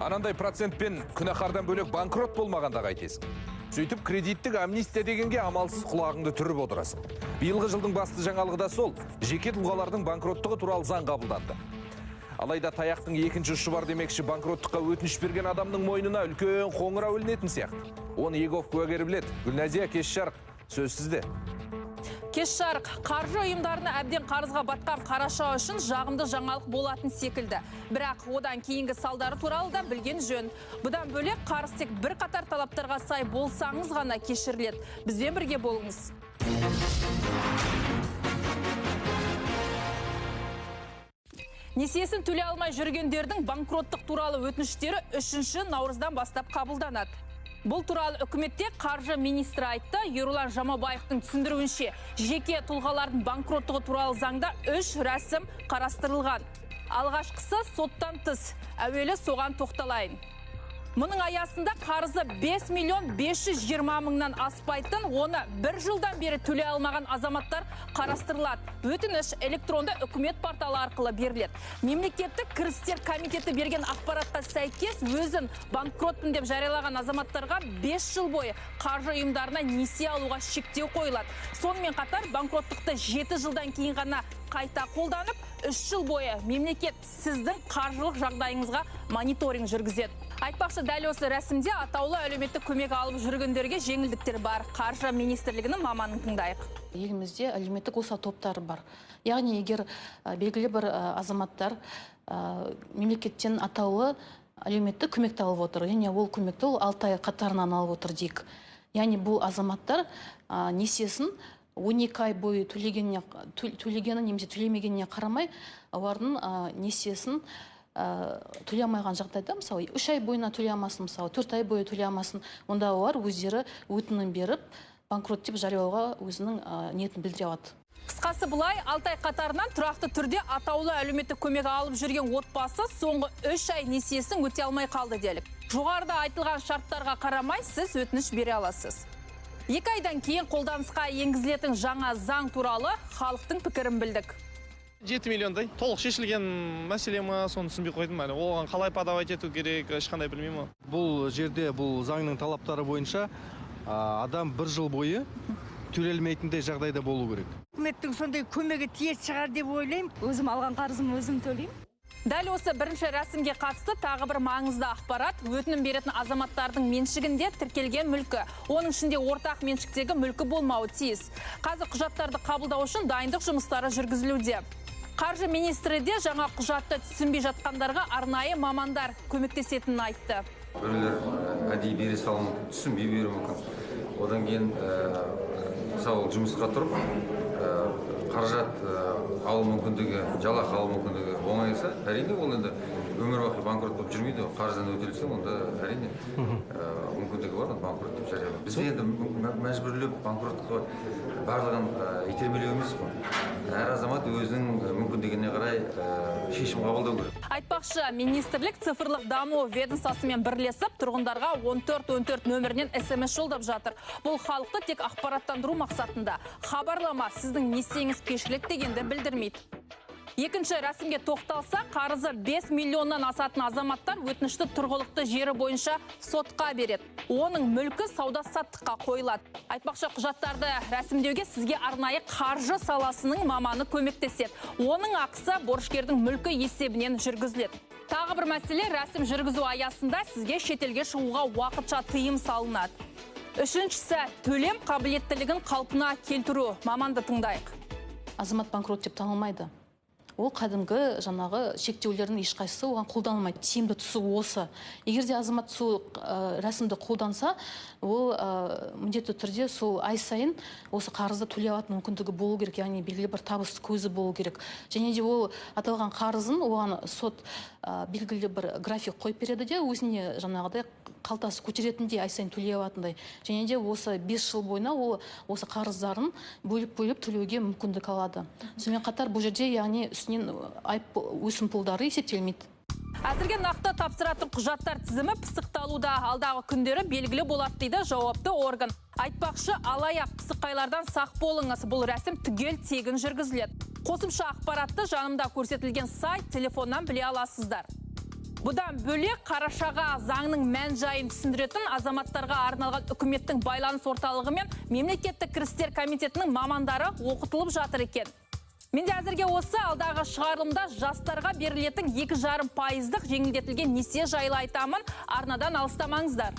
Анандай процентпен күнәһардан бөлек банкрот болмағанда қайтесің? Сөйтіп кредиттік амнистия дегенге амалсыз құлағыңды түріп отырасың. Биылғы жылдың басты жаңалығы да сол, жеке тұлғалардың банкроттығы туралы заң қабылданды. Алайда таяқтың екінші ұшы бар демекші, банкроттыққа өтініш берген адамның мойнына үлкен қоңырау ілінетін сияқты. Оны Егов куәгері біледі. Гүлназия, кеш жарық, сөз сізде. Кеш жарық, қаржы ұйымдарына әбден қарызға батқан қараша үшін жағымды жаңалық болатын секілді. Бірақ одан кейінгі салдары туралы да білген жөн. Бұдан бөлек қарыз тек бірқатар талаптарға сай болсаңыз ғана кешіріледі. Бізбен бірге болыңыз. Несиесін төлей алмай жүргендердің банкроттық туралы өтініштері 3 наурыздан бастап қабылданады. Бұл туралы үкіметте қаржы министрі айтты. Ерұлан Жамаубаевтың түсіндіруінше, жеке тұлғалардың банкроттығы туралы заңда 3 рәсім қарастырылған. Алғашқысы соттан тыс, әуелі соған тоқталайын. Мұның аясында қарызы 5 миллион 520 мыңнан аспайтын, оны бір жылдан бері төлей алмаған азаматтар қарастырылады. Өтініш электронды үкімет порталы арқылы беріледі. Мемлекеттік кірістер комитеті берген ақпаратқа сәйкес, өзін банкротпын деп жариялаған азаматтарға 5 жыл бойы қаржы ұйымдарына несие алуға шектеу қойылады. Сонымен қатар банкроттықты 7 жылдан кейін ғана қайта қолданып, 3 жыл бойы мемлекет сіздің қаржылық жағдайыңызға мониторинг жүргізеді. Айтпақшы, дәл осы рәсімде атаулы әлеуметтік көмек алып жүргендерге жеңілдіктер бар. Қаржы министрлігінің маманын тыңдайық. Елімізде әлеуметтік осал топтары бар. Яғни егер белгілі бір азаматтар мемлекеттен атаулы әлеуметтік көмекті алып отыр, яғни ол көмекті ол 6 ай қатарынан алып отыр дейік. Яғни бұл азаматтар несиесін 12 ай бойы төлегені немесе төлемегеніне қарамай, олардың несиесін төлей алмаған жағдайда, мысалы, 3 ай бойына төлей алмасын, мысалы, 4 ай бойы төлей алмасын, онда олар өздері өтінім беріп, банкрот деп жариялауға өзінің ниетін білдіре алады. Қысқасы былай, 6 ай қатарынан тұрақты түрде атаулы әлеуметтік көмек алып жүрген отбасы соңғы 3 ай несиесін өте алмай қалды делік. Жоғарыда айтылған шарттарға қарамай, сіз өтініш бере аласыз. 2 айдан кейін қолданысқа енгізілетін жаңа заң туралы халықтың пікірін білдік. 7 миллиондай толық шешілген мәселе ма, соны түсінбей қойдым әлі. Оған қалай подавать ету керек, ешқандай білмеймін. Бұл жерде бұл заңның талаптары бойынша адам бір жыл бойы төлелмейтіндей жағдайда болу керек. Үкіметтің сондай көмегі тиетін шығар деп ойлаймын. Өзім алған қарызым өзім төлеймін. Дәл осы бірінші рәсімге қатысты тағы бір маңызды ақпарат: өтінім беретін азаматтардың меншігінде тіркелген мүлкі, оның ішінде ортақ меншіктегі мүлкі болмауы тиіс. Қазір құжаттарды қабылдау үшін дайындық жұмыстары жүргізілуде. Қаржы министрі де жаңа құжатты түсінбей жатқандарға арнайы мамандар көмектесетінін айтты. Біреулер әдейі бере салуы мүмкін, түсінбей беруі мүмкін. Одан кейін мысалы жұмысқа тұрып қаражат алу мүмкіндігі, жалақы алу мүмкіндігі оңайса, әрине ол енді өмір бақи банкрот болып жүрмейді. Қарыздан өтелсе, онда әрине мүмкіндігі бар, банкрот деп жариялау. Бізде енді мәжбүрлеп банкротқа барлығын итермелеу емес қой. Әр азамат өзінің мүмкіндігіне қарай шешім қабылдау керек. Айтпақшы, министрлік цифрлық даму ведомствосымен бірлесіп, тұрғындарға 14-14 нөмірінен СМС жолдап жатыр. Бұл халықты тек ақпараттандыру мақсатында. Хабарлама сіздің несиеңіз кешіріледі дегенді білдірмейді. Екінші рәсімге тоқталса, қарызы 5 миллионнан асатын азаматтар өтінішті тұрғылықты жері бойынша сотқа береді. Оның мүлкі сауда-саттыққа қойылады. Айтпақшы, құжаттарды рәсімдеуге сізге арнайы қаржы саласының маманы көмектеседі. Оның ақысы борышкердің мүлкі есебінен жүргізіледі. Тағы бір мәселе, рәсім жүргізу аясында сізге шетелге шығуға уақытша тыйым салынады. Үшіншісі, төлем қабілеттілігін қалпына келтіру. Маманды тыңдайық. Азамат банкрот деп танылмайды. Ол кәдімгі жаңағы шектеулердің ешқайсысы оған қолданылмайды. Тиімді тұсы осы. Егер де азамат сол рәсімді қолданса, ол міндетті түрде сол ай сайын осы қарызды төлей алатын мүмкіндігі болу керек, яғни белгілі бір табыс көзі болу керек. Және де ол аталған қарызын оған сот белгілі бір график қойып береді де, өзіне жаңағыдай қалтасы көтеретіндей ай сайын төлей алатындай. Және де осы 5 жыл бойына ол осы қарыздарын бөліп-бөліп төлеуге мүмкіндік алады. Сонымен қатар бұл жерде яғни үстінен айып өсімпұлдары есептелмейді. Әзірге нақты тапсыратын құжаттар тізімі пысықталуда. Алдағы күндері белгілі болады дейді жауапты орган. Айтпақшы, алаяқ пысықайлардан сақ болыңыз. Бұл рәсім түгел тегін жүргізіледі. Қосымша ақпаратты жанымда көрсетілген сайт, телефоннан біле аласыздар. Бұдан бөлек қарашаға заңның мән жайын түсіндіретін азаматтарға арналған үкіметтің байланыс орталығы мен мемлекеттік кірістер комитетінің мамандары оқытылып жатыр екен. Менде әзірге осы. Алдағы шығарылымда жастарға берілетін 2,5 пайыздық жеңілдетілген несие жайлы айтамын. Арнадан алыстамаңыздар.